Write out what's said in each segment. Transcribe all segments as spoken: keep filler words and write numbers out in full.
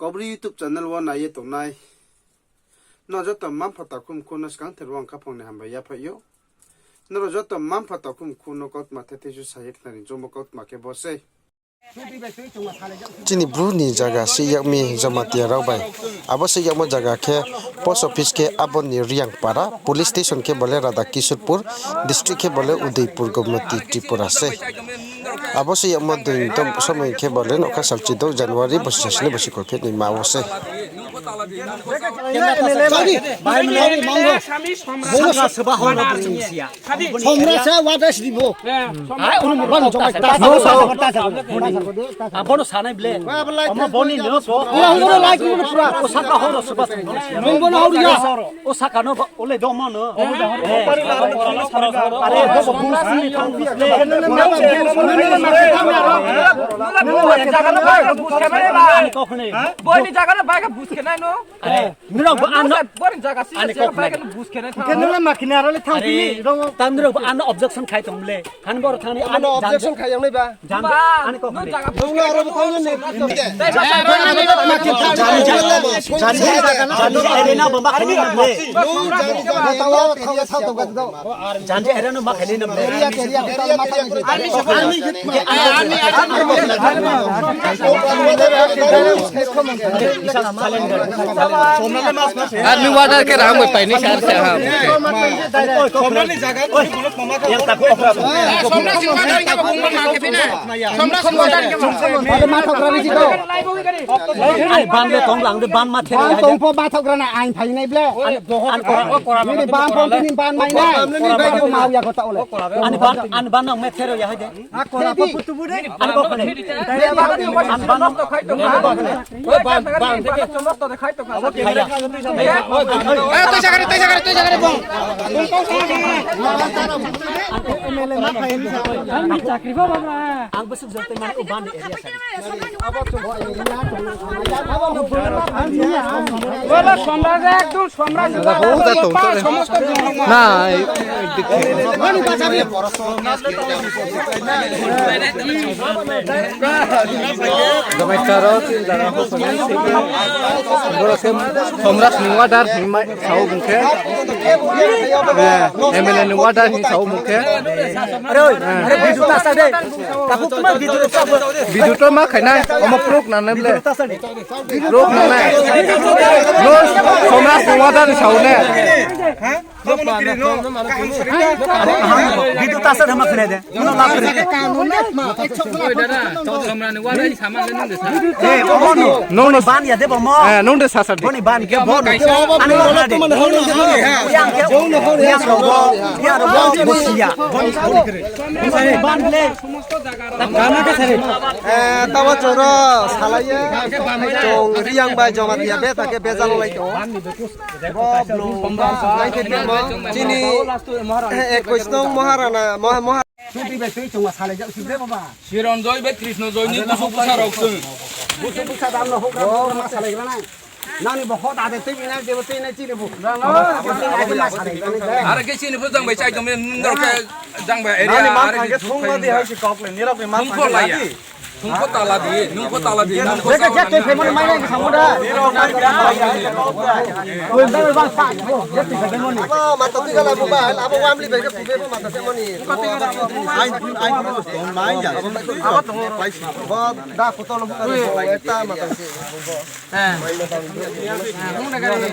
Kaubru YouTube channel wo nai ye tongnai nrao joto mma-mpha takhu mkhu no skangther wo ang khaphang ni hambai yaphaih ou. Nrao joto mma-mpha takhu mkhu no kautma thethei su sa ye khnari choungmo kautma khe bo sei. Chini Bru ni zaga se yak mi Jamatia rao bai. Abo se yakmo zaga khe post office khe abo ni Riangpara, police station khe bo le Radha Kishorpur, district khe bo le Udaipur, Gomati Tripura sei. Abo se yakmo dui somoi khe bo le nouhkha salchi dou January bosi sasni bosi kophit ni ma wo sei. Somra sa, what is the bo? Abono sanai ble. Omo boni no so. Ola, ola, like, ola, pura. O saka horo soba. Nung bono horo ya. O saka no ba, ole do mo no. Are, bo, bo, bo, Boni jaga no bai khe bus khe nai no. Are, nrao bo ano, boni jaga si ani kok nai. Bus khe nai. Khe nrao ma khe nai, aro le thang phi ni, rong. Tam nrao bo ano objection khai tong le. Han bor thang ni, ano objection khai yang nai ba. Jan, ani kok nai. Nung aro bo thang ni. Jani, jani, jani, jani, area na bamba khai ni le. Jani area no ma khai ni nam le. Area, area, area, area. Ar ni order khe rang bai pai ni sar se ha. Somra ni jaga ni bulo mama ka. Somra ni order khe bung ma khe phi na. Somra ni order khe bung. Ani ban le tong lang de, ban ma the. Ban tong pho ba thok rana ain phai nai ble. An ko. Ni ban pho ni ban mai nai. Ko mau ya ko ta ole. Ani ban, ani ban nang me thero ya hai de. Ani kok khe. Ani ban. Oi, ban, ban. Tui jaga re, tui jaga re, tui jaga re, bung. Bung kau sa. Ani chakri ba ba. Ang besuk jor tei mane o ban area sa. Wala somra je ekdom somra je. Na, Jamatia rao, chini jaga pho songwi se. Boro khe Somras ni order hingmai sao bung khe. Eh, M L A ni order hing sao bung khe. Are, are, video ta sa de. Takhuk tma video ta sa. Video to ma khainai, omo proof nangnai ble. Video ta sa de. Proof nangnai. No, Somras ni order sao ne. Video ta sa de ma khainai de. Uno lap kri. Oi, dada, Somra ni order sama le nung de sa. Eh, omo no. Nung no ban ya de bo mo. Eh, nung de sa sa de. Boni ban khe bo no. Ani mo na de. Yang khe. Yang ro bo. Yang ro bo. Bo siya. Boni ban le. Tama khe sari. Eh, tama choro salai ye. Chung Riang bai Jamatia betha khe bejal lai tong. Bo blung ba nai khe tongmo. Chini, eh, ekush nong Maharana, Maha-, Maha- Chudri bai tui chungma salai jak si bre baba. Sironjoy bai Krishnajoy ni busu busa rok chwng. Busu busa dam no hok rok ma salai gra nai. Nani bo hot ade tui nai, jebo tui nai chini bo. Are khe chini bo jang bai chai tong, nung dor khe jang bai area, are khe thung ma di hai si kok le, nirok ni ma thung kho lai ya. Thung kho tala di, nung kho tala di, nung kho tala di. Jek jek tei phaimani mai nai samo da. Oi, bang bang sa. Jek tei phaimani. Abo mata tui gala bo ba, abo wamli bai khe pube bo mata se mani. Ai, ai, mai ya. Bo da kutolo bo ka ta mata se. Hung na gari.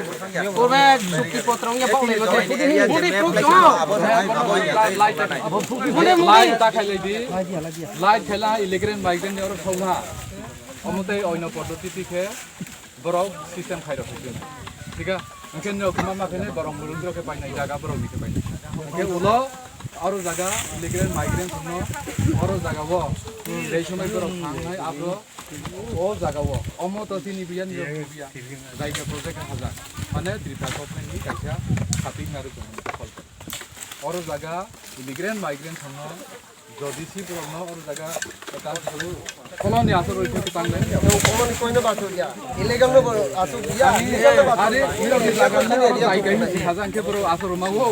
Purbe sukti potro nge pok le mate. Budi proof to. Budi mudi. Light ta khai lai di. Light khaila illegal migrant ni oro thauha. Omo tei oino poddoti ti khe borok system khai rok khe. Thik a? Hingkhe no kuma ma khe borok mulung rok khe painai jaga borok ni khe painai. Hingkhe ulo oro jaga illegal migrant no oro jaga o. Jei somoi borok thangnai abo o jaga o. Omo to tini biya ni rok biya. Jaiga project hajak. Mane Tripura government ni kaisa khapik narwk tong. Oro jaga immigrant, migrant thangno, jodi si borokno oro jaga ta suru. Koloni asur roi khe tang le. Koloni koino ba asur ya. Illegal no ba asur ya. Illegal no ba asur. Are, illegal ni jaga no oro jaiga ni si haja hingkhe borok asur ma o.